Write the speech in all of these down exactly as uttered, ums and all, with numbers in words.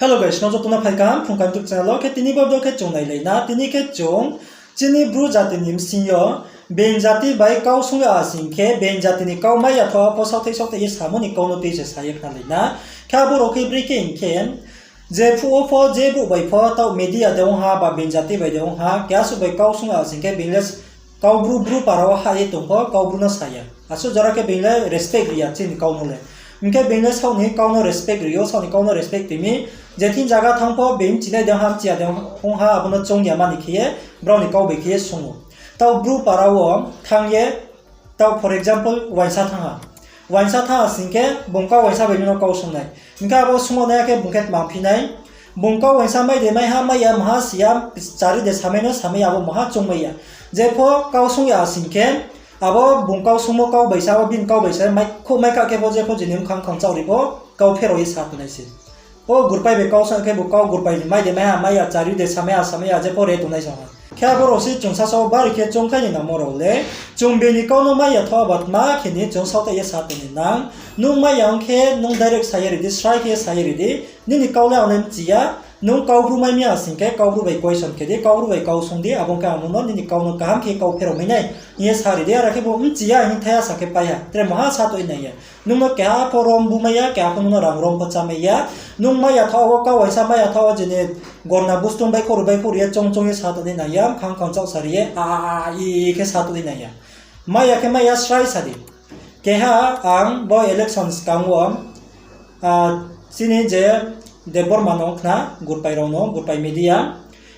Hello guys, no joto no phai kaham Phrung Kaham YouTube channel wo. Khe tini bo video khe chung nailai na, tini khe chung chini Bru jati ni bsing yo being jati bai kau sung ya sing khe, being jati ni kau mai ya tho pho saohthaih saohthaih ye samo ni kau no tei se sa ye khnalai na. Khe abo rao khe brekhe hing khe, je phuh wo pho, je brouh bai pho, taoh media de ong ha, ba being jati bai de ong ha, keha suh bai kau sung ya sing khe, being le Kaubru, Bru para wo hah ye tong pho, Kaubru no sa ya. Asuh jora khe being le respect ri ya chini kau no le. Hing khe being le saoh ni kau no respect ri ou, saoh ni kau no respect ri mi. Je thing zaga thanng pho, being mchinai de ong ha, mchi ya de ong ha, abo no choung ya mani khe ye, brao ni kau bai khe ye sung ou. Taoh Bru para wo thanng ye, taoh for example, uaingsa thanng ha. Uaingsa thanng ha sing khe, bung kau uaingsa bai no kau sung nai. Hing khe abo sung nai ya khe bung khe tma phi nai. Bung kau uaingsa mai de mai ha, mai ya maha si ya, chari de samai no samai ya, abo maha choungmai ya. Je pho kau sung ya sing khe, abo bung kau sungmo kau bai sa, abo bini kau bai sa, mai khouh mai kha khe pho, je pho jini bkhang khang chaoh ri pho, kau pherao ye sa tongnai se. O gurpai bai kau sung khe bo kau gurpai ni mai de mai ha, mai ya, chari de samai ha, samai ya, je pho re tongnai se ha. Khe abo rao se chung sasao bari khe choungkhlai ni nangmo rao le, chung bini kau no mai ya tho abo tma khe ni chung saohthaih ye sa tong ni nang. Nung mai ya ong khe nung direct sa ye ri di, srai khe sa ye ri di, nini kau le ang le mchi ya, nung Kaubru mai mi ya sing khe Kaubru bai question khe di, Kaubru bai kau sung di, abo ong khe ang nung no nini kau no kaham khe kau pherao mai nai hing ye sa ri di, are khe bo mchi ya hing thai ya sa khe pai ha, tre maha sa tong nai ya. Nung no keha pho rom bu mai ya, keha pho nung no rang rom pho chá mai ya. Nung mai ya tho wo, kau uaingsa mai ya tho wo, jini gorna bustung baihkhouh ri baihkhouh ri ye choung choung ye sa tong nai ya, bkhang khang chaoh sa ri ye, a, a, a, i, i khe sa tong nai ya. Mai ya khe mai ya srai sa di. Keha ang bo election skang wo, chini je Debbarma no khna, gurpai rao no, gurpai media.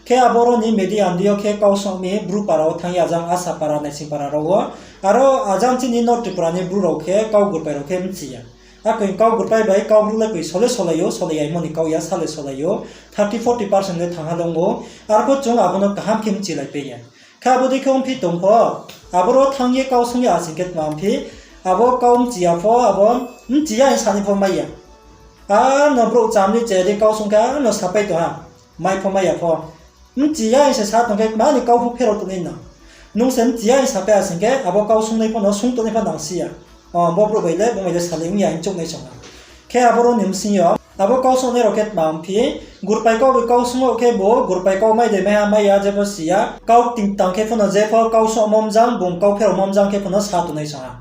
Khe aboro ni media ni yo khe kau sung mi Bru para wo thanng ye ajang Asa para, Naising para rao wo. Aro ajang chini North Tripura ni Bru rao khe kau gurpai rao khe mchi ya. Akoi kau gurpai bai kau Bru le koi sole solai ou, solai yaimo ni kau ya, sale solai ou. Thirty forty percent le thanng ha long ou. Arpho chung abo no kaham khe mchilaipai ya. Khe abo dei khe ongphi tong pho, aboro thanng ye kau sung ya sing khe tma ongphi, abo kau mchi ya pho, abo mchi ya hing sanai pho mai ya. A no brouh cham ni che dei kau sung khe, a no sapai tong ha, mai pho mai ya pho. Mchi ya hing se sa tong khe, kma ni kau pho pherao tongnai no. Nung se mchi ya hing sapai ya sing khe, abo kau sungnai pho no sung tongnai pho nang si ya. O, bo brouh bai le, bung bai le salai ong ya hing chouh nai song ha. Khe aboro ni bsing yo, abo kau sungnai rao khe tma ongphi, gurpai kau bai kau sung ou khe bo, gurpai kau mai de mai ha mai ya, je pho si ya, kau tingtang khe pho no je pho kau sungmo mjang, bung kau pherao mo mjang khe pho no sa tongnai song ha.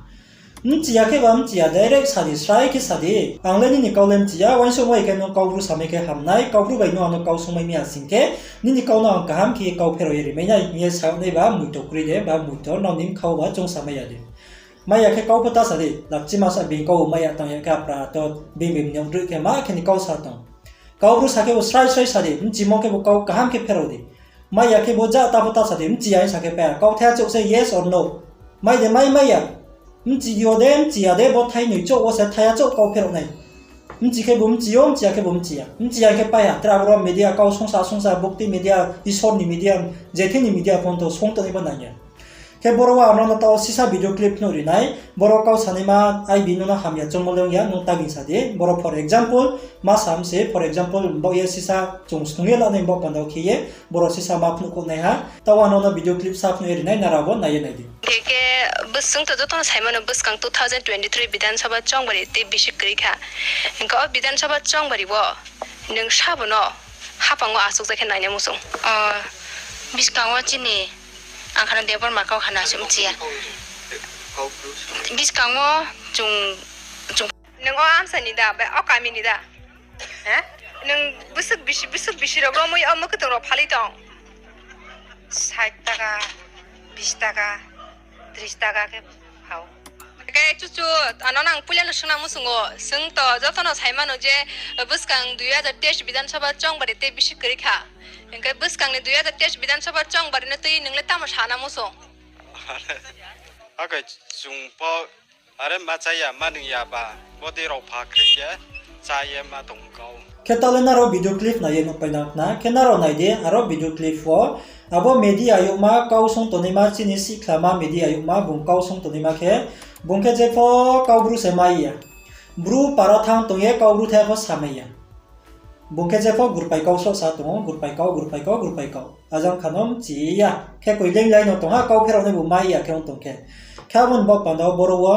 Mchi ya khe ba mchi ya, direct sa di, srai khe sa di. Ang le nini kau le mchi ya, uaingsouhmo bai khe nung Kaubru samai khe ham nai, Kaubru bai nung ang no kau sungmai mi ya sing khe, nini kau no ang kaham khe ye kau pherao ye rimai nai hing ye sa nai ba, moito kroi de ba, moito nrao ni bkha wo ba choung samai ya di. Mai ya khe kau pho ta sa di, lakchima sa bini kau mai ya tang ya khe apra to bini bini yong droi khe ma khe ni kau sa tong. Kaubru sa khe bo srai srai sa di, mchimo khe bo kau kaham khe pherao di. Mai ya khe bo ja ta pho ta sa di, mchi ya hing sa khe pai ya. Kauthai achouh se yes or no. Mai de mai, mai ya. Mchi yo de, mchi ya de, bo thai noi chouh wo se thai achouh kau pherao nai. Mchi khe bo mchi yo, mchi ya khe bo mchi ya. Mchi ya khe pai ya. Tre aboro media kau sungsa sungsa, bukti media, Isor ni media, je thing ni media phone to sung tongnai bo nang ya. Khe boro wo ang nrao no taoh sisa video clip phnuh ri nai. Boro kau sanaima aibi nung no hamya choungmo le ong ya, nung taging sa di. Boro for example, ma sam se, for example, baoh ye sisa chung snung ye lanai baoh panda wo khe ye, boro sisa ma phnuh khouh nai ha. Taoh ang nrao no video clip sa phnuh ye ri nai, nrao bo nai ye nai di. Khe bwswng to joto no saimano bwskang two thousand twenty-three Bidhan Sabha chongbari tei bisi kwrwi kha. Hwnkhe o Bidhan Sabha chongbari o nwng sabo no haphang o achukjak khe nainai muchung. O, buskang o chini angkhana Debbarma kau khana se mchiya. Buskang o chung, chung. Nwng o amsa ni da, bai o kami ni da? He? Nwng bwswk bisi, bwswk bisi rok romwi o mwkhwtwng rok phalwi tong? Sait taka, bis taka, tris taka khe phao. Khe chuchu, ano nang puila no swngna muchungo, swng to joto no sai mano je, bwskang dui hajar teis Bidhan Sabha chongbari tei bisi kwrwi kha. Hwnkhe bwskang ni dui hajar teis Bidhan Sabha chongbari no twi nwng le tamo sana muchung? Ake chung po Are ma chaya, ma nung ya ba, bodei rao pha khe ye, cha ye ma tong kau. Khe tale nrao video clip nai ye nuhpai nang khna, khe nrao nai di, aro video clip wo, abo media youhma kau sung tongnaima, chini sihkhlama media youhma, bung kau sung tongnaima khe, bung khe jepho kau bru se mai ya. Bru para thanng tong ye kau bru the pho samai ya. Bung khe jepho gurpai kau sroh sa tong ou, gurpai kau, gurpai kau, gurpai kau. Ajang khano mchi ya. Khe koi leng lai no tong ha, kau pherao nai bo mai ya khe ong tong khe. Khe abo ni baoh panda wo boro wo,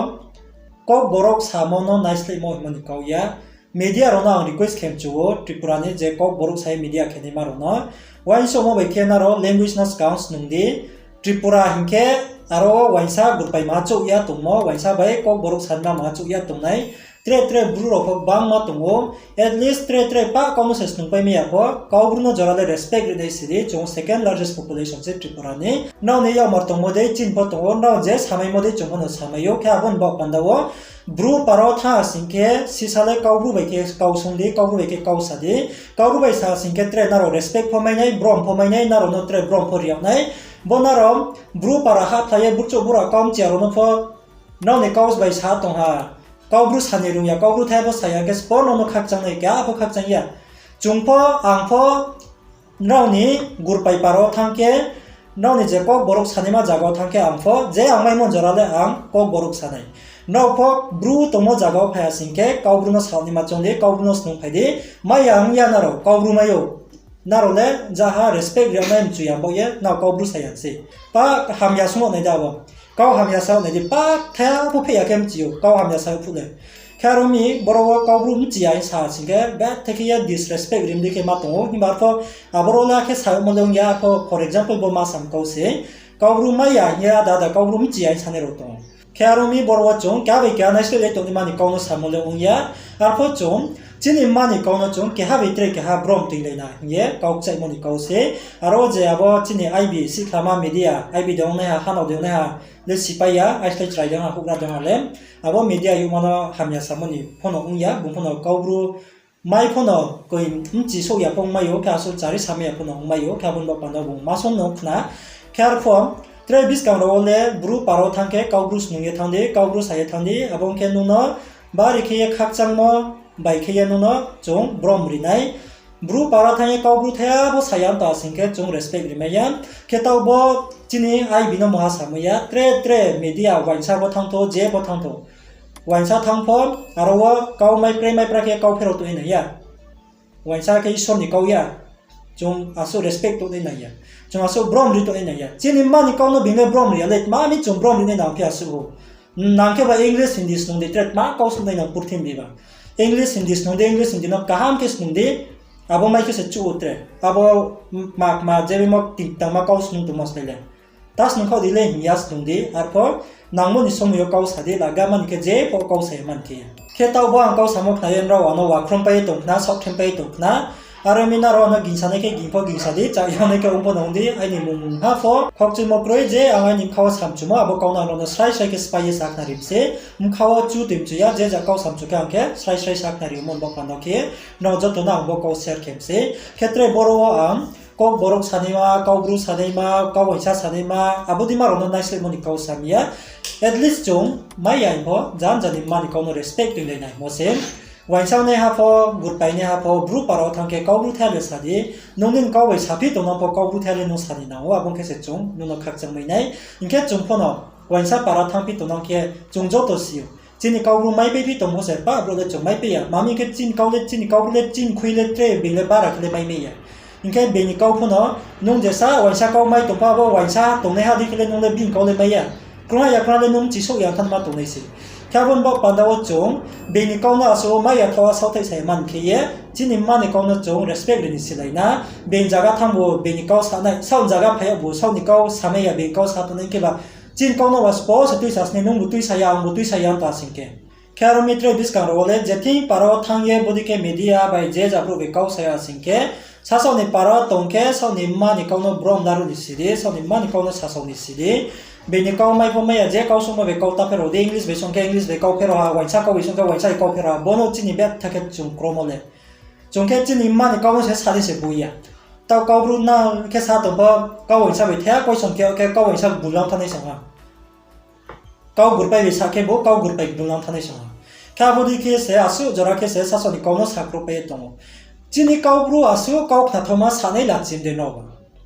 kau borok samo no naislehmo himo ni kau ya. media rao no ang request khe mchu ou, Tripura ni je Kokborok sa ye media khenaima rao no. Uaingsouhmo bai khe nrao language no skang snung di. Tripura hing khe aro wo uaingsa gurpai ma chouh ya tongmo, uaingsa bai Kokborok sanma ma chouh ya tongnai. Tre tre Bru rao pho gbangma tong ou. At least tre tre pah kau no se snungpai mai ya pho, Kaubru no jora le respect rinai si di, chung second largest population se Tripura ni. Nrao ni yakmar tongmo dei chini pho tong ou, nrao je samaimo dei chung pho no samai ou, khe abo ni baoh panda wo Bru para wo thanng ha sing khe sisa le Kaubru bai khe kau sung di, Kaubru bai khe kau sa di. Kaubru bai sa sing khe tre nrao respect pho mai nai, brom pho mai nai, nrao no tre brom pho ri yag nai. Bo nrao Bru para hahphlai ye burchouh bura kau mchiya rao no pho nrao ni kau bai sa tong ha. Kaubru sa ni rung ya, Kaubru thai pho sa ya khe sbo nrao no khakchang nai, keha pho khakchang ya. Chung pho, ang pho, nrao ni gurpai para wo thanng khe, nrao ni je Kokborok sanaima zaga wo thanng khe ang pho, je ang maimo jora le ang Kokborok sa nai. Nrao pho Bru tongmo zaga wo phai ya sing khe Kaubru no sa naima choung di, Kaubru no snung phai di. Mai ya ong ya nrao, Kaubru mai ou. Nrao le jaha respect ri yag nai mchu ya baoh ye nrao Kaubru sa ya se. Pa hamya sung nai da abo. Kau hamya sa nai di, pa thaiha pho pheh ya khe mchi ou, kau hamya sa phuh le. Khe aro mi boro wo Kaubru mchi ya hing sa sing khe, betha khe ye disrespect rim di khe ma tong ou, himba arpho aboro le khe sa yagmo le ong ya, arpho for example bo ma sam kau se, Kaubru mai ya hing ye ada ada Kaubru mchi ya hing sanai rao tong ou. Khe aro mi boro wo chung keha bai keha naisleh le tongnaima ni kau no samo le ong ya, arpho chung chini mma ni kau no chung keha bai tre keha brom toilai na hing ye kau kchaihmo ni kau se. Aro je abo chini I B sikhlama media, I B de ongnaiha, hanao de ongnaiha le sipai ya, aislai chrai de ongha, houhgra de ongha le. Abo media youhma no hamya samo ni pho no ong ya, bung pho no Kaubru mai pho no koi mchi souh ya pho ongmai ou, khe asuh chari samai ya pho no ongmai ou, khe abo ni baoh panda bung ma song no khna. Khe arpho tre buskang rao wo le Bru para wo thanng khe Kaubru snung ye thanng di, Kaubru sa ye thanng di, abo ong khe nung no bari khe ye khakchangmo bai khe ye nung no chung brom ri nai. Bru para thanng ye Kaubru thaiha pho sa ya ong ta sing khe chung respect ri mai ya. Khe taoh bo chini I B no mungha samai ya, tre tre media uaingsa pho thanng thou, je pho thanng thou. Uaingsa thanng pho, aro wo kau maiprai maipra khe kau pherao tongnai nang ya. Uaingsa khe Isor ni kau ya. Chung asuh respect tongnai nang ya. Chung asuh brom ri tongnai nang ya. Chini mma ni kau no being le brom ri ya le, tma mi chung brom ri nai nang phi asuh ou. Nang khe ba English, Hindi snung di, tre tma kau snungnai nang purthimbi ba. English, Hindi snung di, English, Hindi no kaham khe snung di. Abo mai khe se chuh ou tre. Abo kma kma je bimo tingtangma kau snung tongmo slái le. Ta snung khaoh di le hing ya snung di, arpho nangmo ni somoi yo kau sa di, laga mani khe je pho kau sa ya mani khe. Khe taoh bo ang kau samo khna ye nrao ano wakhrom pai ye tong khna, saohkhrem pai ye tong khna. Aro mi nrao ano gingsa nai khe ging pho gingsa di, chá yag nai khe ong pho no ong di, aini mungha pho khokchuimo kroi je ang aini bkha wo samchumo, abo kau no ang nrao no srai srai khe spái ye sa khnari mi se. Bkha wo chu tui mchu ya, je ja kau samchu khe ang khe srai srai sa khnari mo bo panda khe, nrao joto no ang bo kau share khe mi se. Khe tre boro wo ang Kokborok sanaima, Kaubru sanaima, kau uaingsa sanaima, abo deima rao no naislehmo ni kau sa mi ya. At least chung mai ya hing pho, janja ni mma ni kau no respect toilai nai mo se. Uaingsa naiha pho, gurpai naiha pho, Bru para wo thanng khe Kaubru thaiha le sa di, nung nini kau bai saphi tongnang pho Kaubru thaiha le nung sa ni nang ou, abo ong khe se chung nung no khakchangmai nai. Hing khe chung pho no uaingsa para thanngphi tongnang khe chung joto si ou. Chini Kaubru maipaiphi tong pho se, pah brouh le chung maipai ya. Tma mi khe chini kau le, chini Kaubru le, chini khui le tre being le bara khe le maimai ya. Hing khe being ni kau pho no, nung jesa uaingsa kau mai tong pho, abo uaingsa tongnaiha dei khe le nung le bini kau le mai ya. Krungha ya krungha le nung chisouh ya thanngma tongnai se. Khe abo ni baoh panda wo chung, being ni kau no asuh wo mai ya thaoh wo saohthaih sa ya mani khe ye, chini mma ni kau no chung respect ri ni silai na. Being zaga thanng bo being ni kau sa nai, saoh ni zaga phai yag bo saoh ni kau samai ya, being ni kau sa tongnai khe ba, chini kau no ba sbo se tuisa sni, nungbu tuisa ya, angbu tuisa ya ong ta sing khe. Khe aro mi tre buskang rao wo le je thing para wo thanng ye bodei khe media bai je ja brouh bai kau sa ya sing khe, sasaoh ni para wo tong khe saoh ni mma ni kau no brom laruh ni si di, saoh ni mma ni kau no sasao ni si di. Being ni kau mai pho mai ya, je kau songmo bai kau ta pherao di, English bai song khe English bai kau pherao ha, uaingsa kau bai song khe uaingsa bai kau pherao ha, bo no chini betha khe chung kromo le. Chung khe chini mma ni kau no se sa di se boi ya. Taoh Kaubru na khe sa tong pho, kau uaingsa bai thaiha question khe, khe kau uaingsa bullang thanngnai song ha. Kau gurpai bai sa khe bo kau gurpai bullang thanngnai song ha. Khe abo dei khe se asuh jora khe se sasaoh ni kau no sakruhpai ye tong ou. Chini Kaubru asuh kau khnathaoma sanai la chim de nrao ba.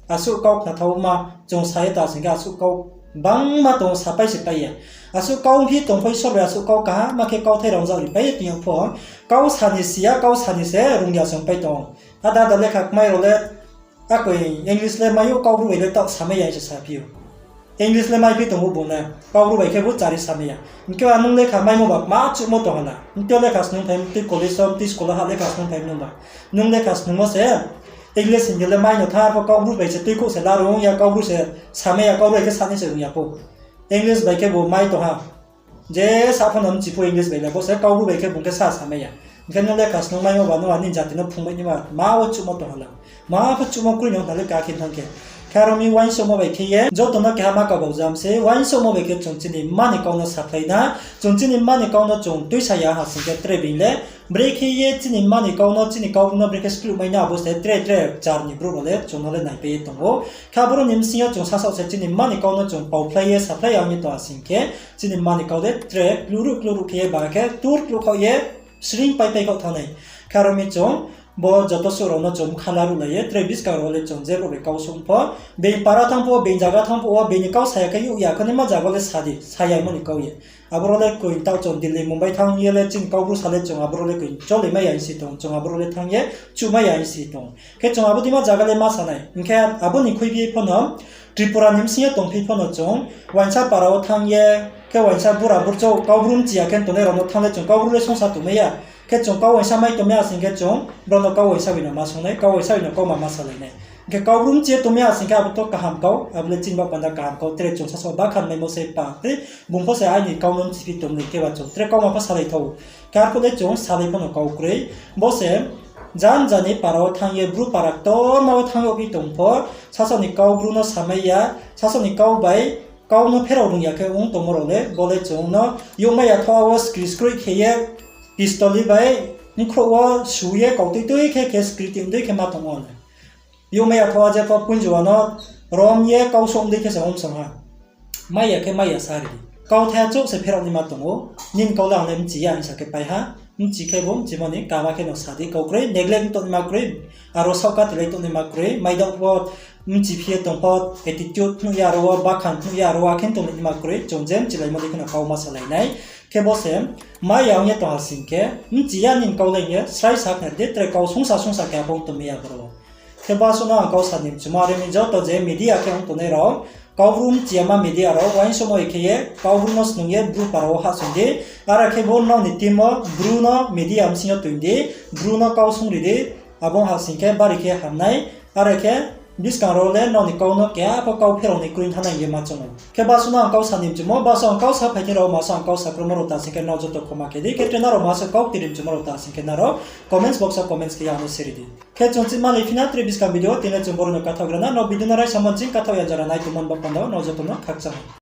Asuh kau khnathaoma chung sa ye ta sing khe asuh kau bangma tong ou, sapai se pai ya. Asuh kau ongphi tong pho Isor bai asuh kau kaham ma khe kauthai rao ongzag ripai ye tong yag pho, kau sa ni si ya, kau sa ni se rung ya se ongpai tong ou. Ada ada lekha kmai rao le, akoi English le mai ou, Kaubru bai le taoh samai ya se saphi ou. English le maiphi tong ou bung le, Kaubru bai khe bo chari samai ya. Hing khe ba nung lekha maimo ba ma chuhmo tong ha la. Mtui lekha snung phai, mtui college wo, mtui school wo ha lekha snung phai nung ba. Nung lekha snungmo se English, Hindi le mai no tha pho, Kaubru bai se tuikhouh se la rung ya, Kaubru se samai ya, Kaubru bai khe sanai se rung ya pho. English bai khe bo mai tong ha. Je sa pho no mchi pho English bai le, bo se Kaubru bai khe bung khe sa samai ya. Hing khe nung lekha snung maimo ba nung ani jati no phrungmai naima ma wo chuhmo tong ha la. Ma pho chuhmo kroi no hna le ka khe thanng khe. Khe aro mi uaingsouhmo bai khe ye joto no keha ma kau bau jam se, uaingsouhmo bai khe chung chini mma ni kau no saphlai na, chung chini mma ni kau no chung tuisa ya ha sing khe tre being le, brekhe ye chini mma ni kau no, chini Kaubru no brekhe skruhmai na, abo se tre tre char ni brouh rao le chung no le naipai ye tong ou. Khe aboro ni bsing yo chung sasaoh se chini mma ni kau no chung pauphlai ye saphlai ya ong ye tong ha sing khe, chini mma ni kau le tre kluruh kluruh khe ye ba khe tur kluh khaoh ye sring paipai khaoh thanngnai. Khe aro mi chung bo joto suh rao no chung bkha laruhlai ye tre buskang rao le chung je brouh bai kau sung pho, being para thanng pho, being zaga thanng pho wo, being ni kau sa ya khe youh ya khe naima zaga le sa di, sa ya mo ni kau ye. Aboro le koi taoh chung Delhi, Mumbai thanng ye le chini Kaubru sa le chung aboro le koi choli mai ya hing si tong, chung aboro le thanng ye chuhmai ya hing si tong. Khe chung abo deima zaga le ma sa nai. Hing khe abo ni khuiphi pho no Tripura ni bsing yo tongphi pho no chung uaingsa para wo thanng ye, khe uaingsa bura burchouh Kaubru mchi ya khe tongnai rao no thanng le chung Kaubru le songsa tongmai ya. Khe chung kau uaingsa mai tongmai ya sing khe chung brao no kau uaingsa bai no ma sung nai, kau uaingsa bai no kauma ma salai nai. Hing khe Kaubru mchi ye tongmai ya sing khe abo to kaham kau, abo le chini baoh panda kaham kau, tre chung sasaoh bakhan maimo se pa kroi, bung pho se aini kau no mchiphi tong ni khe ba chung tre kauma pho salai thou. Khe arphuh le chung salai pho no kau kroi, bo se janja ni para wo thanng ye, bru para ktorma wo thanng yagphi tong pho, sasaoh ni kau bru no samai ya, sasaoh ni kau bai kau no pherao rung ya khe ong tongmo rao le, bo le chung no youhmai ya tho wo skri skroi khe ye, pistol bai bkhrouh wo su ye kau tui tui khe khe skri tui tui khe ma tong ou le. Youhmai ya tho wo jepho poinjoa no rom ye kau souh dei khe se ong song ha. Mai ya khe mai ya sa ri di. Kauthai chouh se pherao naima tong ou. Nini kau le ang le mchi ya hing sa khe pai ha. Mchi khe bo mchimo ni kama khe no sa di, kau kroi, neglect tongnaima kroi, aro saohka tilai tongnaima kroi, maidao pho mchiphi ye tong pho, attitude phnuh ya aro wo, bakhan phnuh ya aro wo, akhe tongnaima kroi, chung je mchilaimo dei khe no kau ma salai nai. Khe bo se, mai ya ong ye tong ha sing khe, mchi ya nini kau le hing ye srai sa khnari di, tre kau sungsa sungsa khe abo ong tongmai ya boro wo. Khe bo asuh no ang kau sa ni mchumo, are mi joto je media khe ong tongnai rao, Kaubru mchi ya ma media rao, uaingsouhmo bai khe ye, Kaubru no snung ye, bru para wo hahsoing di, are khe bo nrao ni team wo, bru no media bsing yo toing di, bru no kau sung ri di, abo ong ha sing khe bari khe ham nai, are khe buskang rao le nrao ni kau no keha pho kau pherao ni kroi thanng nai hing ye ma choung ou. Khe bo asuh no ang kau sa ni mchumo, bo asuh ang kau sa phai thing rao, ma asuh ang kau sa kromo rao ta sing khe nrao joto khoma khe di, khe tre nrao ma asuh kau kti ri mchumo rao ta sing khe nrao comments box wo comments khe ye ang no se ri di. Khe chung chih malai phi na tre buskang video wo, tini le chung boro no kathaoh gra na, nrao video no raisa mo ching kathaoh ya jora nai tongmo ni baoh panda wo, nrao joto no khakchang.